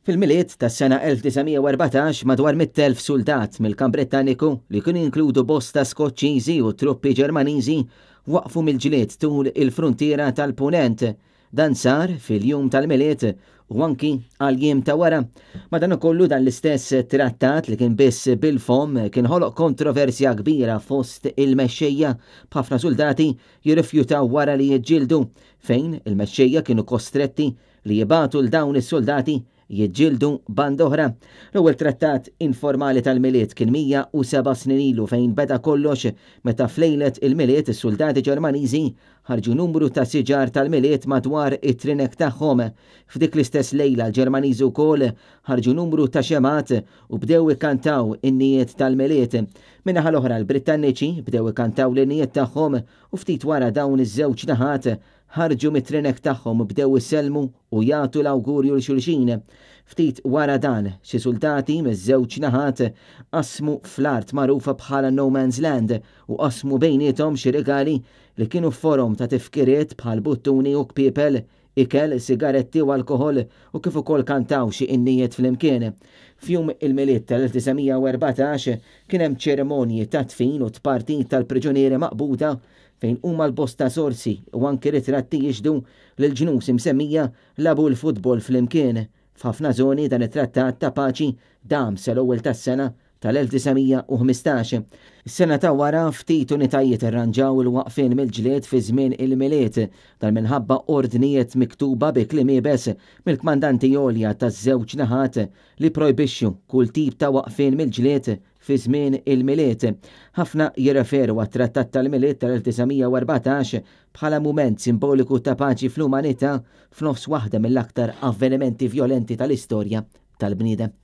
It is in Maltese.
Fil-Milied tas-sena 1914 madwar 100,000 suldat mill-Kamp Brittaniku li kienu jinkludu bosta Skoċċiżi u truppi Ġermaniżi waqfu mill-ġlied tul il-fruntiera tal-Punent. Dan sar fil-jum tal-Milied u anki għall-jiem ta' wara. Madankollu dan l-istess trattat li kien biss bil-fomm kien ħoloq kontroversja kbira fost il-mexxejja b'ħafna suldati jirrifjutaw wara li jiġġieldu fejn il-mexxejja kienu kostretti li jibagħtu 'l dawn is-suldati jiġġieldu band'oħra. L-ewwel trattat informali tal-Milied kien 107 snin ilu fejn beda kollox meta f'lejlet il-Milied is-suldati Ġermaniżi ħarġu numru ta' siġar tal-Milied madwar it-trinek tagħhom. F'dik l-istess lejla l-Ġermaniżi wkoll ħarġu numru ta' xemgħat u bdew ikantaw innijiet tal-Milied. Min-naħa l-oħra l-Brittanniċi bdew ikantaw l-innijiet tagħhom u ftit wara dawn iż-żewġ naħat ħarġu mit-trinek tagħhom u bdew isellmu u jagħtu l-awgurju 'l xulxin. Ftit wara dan, xi suldati miż-żewġ naħat qasmu fl-art magħrufa bħala No Man's Land u qasmu bejniethom xi rigali li kienu f'forom ta' tifkiriet bħal buttuni u kpiepel, ikel, sigaretti u alkoħol u kif ukoll kantaw xi innijiet flimkien. F'jum il-Milied tal-1914 kien hemm ċerimonji ta' dfin u tpartit tal-priġunieri maqbuda fejn huma l-bosta sorsi u anki ritratti jixhdu li l-ġnus imsemmija lagħbu l-futbol flimkien. F'ħafna żoni dan it-trattat ta' paċi dam sal-ewwel tas-sena tal-1915. Is-sena ta' wara ftit unitajiet irranġaw il-waqfien mill-ġlied fi żmien il-Milied, dan minħabba ordnijiet miktuba bi kliem iebes mill-kmandanti għolja taż-żewġ naħat li pprojbixxu kull tip ta' waqfien mill-ġlied fi żmien il-Milied. Ħafna jirreferu għat-Trattat tal-Milied tal-1914 bħala mument simboliku ta' paċi fl-umanità f'nofs waħda mill-aktar avvenimenti vjolenti tal-istorja tal-bniedem.